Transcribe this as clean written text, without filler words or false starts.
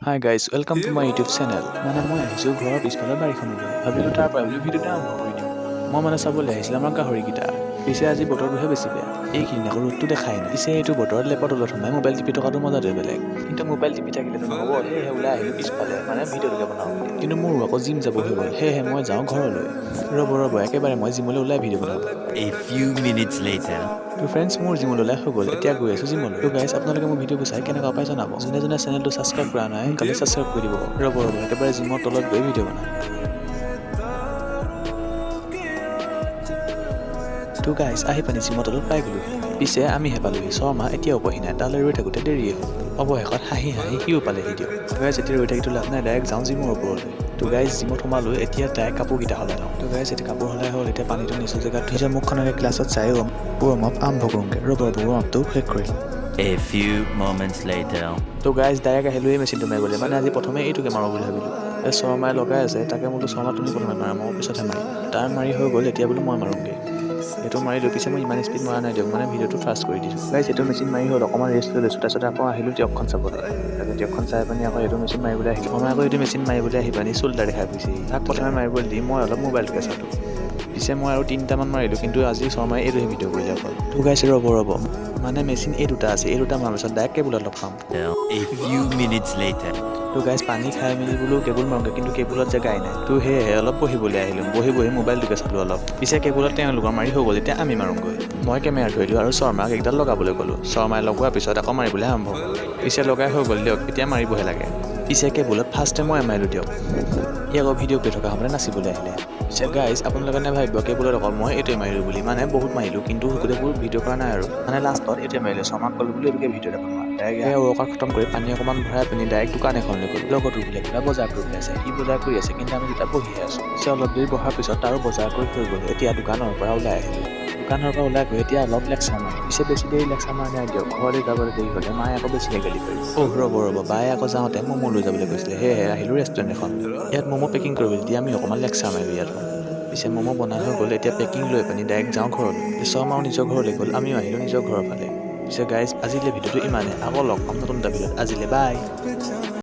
Hi guys, welcome to my YouTube channel. মানে মই আহিছোঁ ঘৰৰ পিছফালৰ বাৰীখনলৈ। ভাবিলোঁ তাৰ পৰা বোলো ভিডিঅ'টো আৰম্ভ কৰি দিওঁ। মই মানে চাবলৈ আহিছিলোঁ আমাৰ গাহৰিকেইটা। পিছে আজি বতৰটোহে বেছি বেয়া, এইকেইদিন আকৌ ৰ'দটো দেখাই নাই। পিছে এইটো বতৰত লেপৰ তলত সোমাই মোবাইল টিপি থকাটো মজাটোৱে বেলেগ। কিন্তু মোবাইল টিপি থাকিলেতো নহ'ব, সেয়েহে ওলাই আহিলোঁ পিছফালে, মানে ভিডিঅ'টোকে বনাওঁ বুলি। কিন্তু মোৰো আকৌ জিম যাব হৈ গ'ল, সেয়েহে মই যাওঁ ঘৰলৈ। ৰ'ব ৰ'ব, একেবাৰে মই জিমলৈ ওলাই ভিডিঅ' বনাম। A few minutes later. তো ফ্ৰেণ্ডছ, মোৰ জিমলৈ ওলাই হৈ গ'ল, এতিয়া গৈ আছোঁ জিমলৈ। তো গাইছ, আপোনালোকে মোৰ ভিডিঅ'বোৰ চাই কেনেকুৱা পাই জনাব। যোনে যোনে চেনেলটো ছাবস্ক্ৰাইব কৰা নাই, সোনকালে ছাবস্ক্ৰাইব কৰি দিব। ৰ'ব ৰ'ব, একেবাৰে জিমৰ তলত গৈ ভিডিঅ' বনাম। তো গাইছ, আহি পানি জিমৰ তলত পাই গ'লোহি। পিছে আমিহে পালোহি, শৰ্মা এতিয়াও পোৱাহি নাই। তালৈ ৰৈ থাকোঁতে দেৰিয়ে হ'ল। অৱশেষত হাঁহি হাঁহি সিও পালেহি দিয়ক। গাইছ, এতিয়া ৰৈ থাকিতো লাভ নাই, ডাইৰেক্ট যাওঁ জিমৰ ওপৰলৈ। তো গাইছ, জিমত সোমালোঁ, এতিয়া ডাইৰেক্ট কাপোৰকেইটা সলাই লওঁ। তো গাইছ, এতিয়া কাপোৰ সলাই হ'ল, এতিয়া পানীটো নিজৰ জেগাত নিজৰ মুখখনকে গ্লাছত চাই ৱৰ্ম আপ আৰম্ভ কৰোঁগৈ। ৰ'ব ৰ'ব, ৱৰ্ম আপটো শেষ কৰি লওঁ। A few moments later. তো গাইজ, ডাইৰেক্ট আহিলোঁ এই মেচিনটো মাৰিবলৈ। মানে আজি প্ৰথমে এইটোকে মাৰোঁ বুলি ভাবিলোঁ। এই শৰ্মাই লগাই আছে, তাকে বোলো, শৰ্মা, তুমি প্ৰথমে মাৰা, মই পিছতহে মাৰিম। তাৰ মাৰি হৈ গ'ল, এতিয়া বোলো মই মাৰোঁগৈ। এইটো মাৰিলোঁ। পিছে মই ইমান স্পীড মৰা নাই দিয়ক, মানে ভিডিঅ'টো ফাষ্ট কৰি দিছোঁ। গাইজ, এইটো মেচিন মাৰি হ'ল, অকণমান ৰেষ্ট লৈ লৈছোঁ। তাৰপিছত আকৌ আহিলোঁ টীয়কখন চাবলৈ। তাৰপিছত টীয়কখন চাই পানি আকৌ এইটো মেচিন মাৰিবলৈ আহিলোঁ। শৰ্মাই আকৌ এইটো মেচিন মাৰিবলৈ আহি পানি চোল্ডাৰ দেখাই ফুৰিছেহি। তাক প্ৰথমে মাৰিবলৈ দি মই অলপ মোবাইলটোকে চালোঁ। পিছে মই আৰু তিনিটামান মাৰিলোঁ, কিন্তু আজি শৰ্মাই এইটোহে ভিডিঅ' কৰিলে অকল। তো গাইছ, ৰ'ব ৰ'ব, মানে মেচিন এই দুটা আছে, এই দুটা মৰাৰ পিছত ডাইৰেক্ট কেবুলত লগ পাম। A few minutes later. তো গাইজ, পানী খাই মেলি বোলো কেবুল মাৰোঁগৈ, কিন্তু কেবুলত জেগাই নাই। তো সেয়েহে অলপ বহিবলৈ আহিলোঁ, বহি বহি মোবাইলটোকে চালোঁ অলপ। পিছে কেবুলত তেওঁলোকৰ মাৰি হৈ গ'ল, এতিয়া আমি মাৰোঁগৈ। মই কেমেৰা ধৰিলোঁ আৰু শৰ্মাক একডাল লগাবলৈ ক'লোঁ। শৰ্মাই লগোৱাৰ পিছত আকৌ মাৰিবলৈ আৰম্ভ কৰিলোঁ। পিছে লগাই হৈ গ'ল দিয়ক, এতিয়া মাৰিবহে লাগে। পিছে কেবুলত ফাৰ্ষ্টে মই মাৰিলোঁ দিয়ক। সি আকৌ ভিডিঅ' কৰি থকা সময়তে নাচিবলৈ আহিলে। পিছে গাইজ, আপোনালোকে নাভাবিব কেবুলত অকল মই এইটোৱে মাৰিলোঁ বুলি। মানে বহুত মাৰিলোঁ, কিন্তু গোটেইবোৰ ভিডিঅ' কৰা নাই আৰু। মানে লাষ্টত এইটোৱে মাৰিলোঁ। শৰ্মাক ক'লোঁ বোলো এইটোকে ভিডিঅ' এটা বনোৱা। ডাইৰেক্ট ৱৰ্কআউট খতম কৰি পানী অকণমান ভৰাই পিনি ডাইৰেক্ট দোকান এখনলৈ গ'লোঁ। লগতো বোলে কিবা বজাৰ কৰিবলৈ আছে, সি বজাৰ কৰি আছে, কিন্তু আমি দুটা বহিহে আছোঁ। পিছে অলপ দেৰি বহাৰ পিছত তাৰো বজাৰ কৰি হৈ গ'ল। এতিয়া দোকানৰ পৰা ওলাই আহিলোঁ। দোকানৰ পৰা ওলাই গৈ এতিয়া অলপ লেকচাৰ মাৰিম। পিছে বেছি দেৰি লেকচাৰ মৰা নাই দিয়ক, ঘৰলৈ যাবলৈ দেৰি হ'লে মায়ে আকৌ বেছিহে গালি পাৰিব। অহ, ৰ'ব ৰ'ব, বায়ে আকৌ যাওঁতে ম'ম' লৈ যাবলৈ কৈছিলে, সেয়েহে আহিলোঁ ৰেষ্টুৰেণ্ট এখন। ইয়াত ম'ম' পেকিং কৰিবলৈ দি আমি অকণমান লেকচাৰ মাৰিলোঁ ইয়াতো। পিছে ম'ম' বনাই হৈ গ'ল, এতিয়া পেকিং লৈ পানি ডাইৰেক্ট যাওঁ ঘৰলৈ। শৰ্মাও নিজৰ ঘৰলৈ গ'ল, আমিও আহিলোঁ নিজৰ ঘৰৰ ফালে। পিছে গাইজ, আজিলৈ ভিডিঅ'টো ইমানে। আকৌ লগ পাম নতুন এটা ভিডিঅ'ত। আজিলৈ বাই।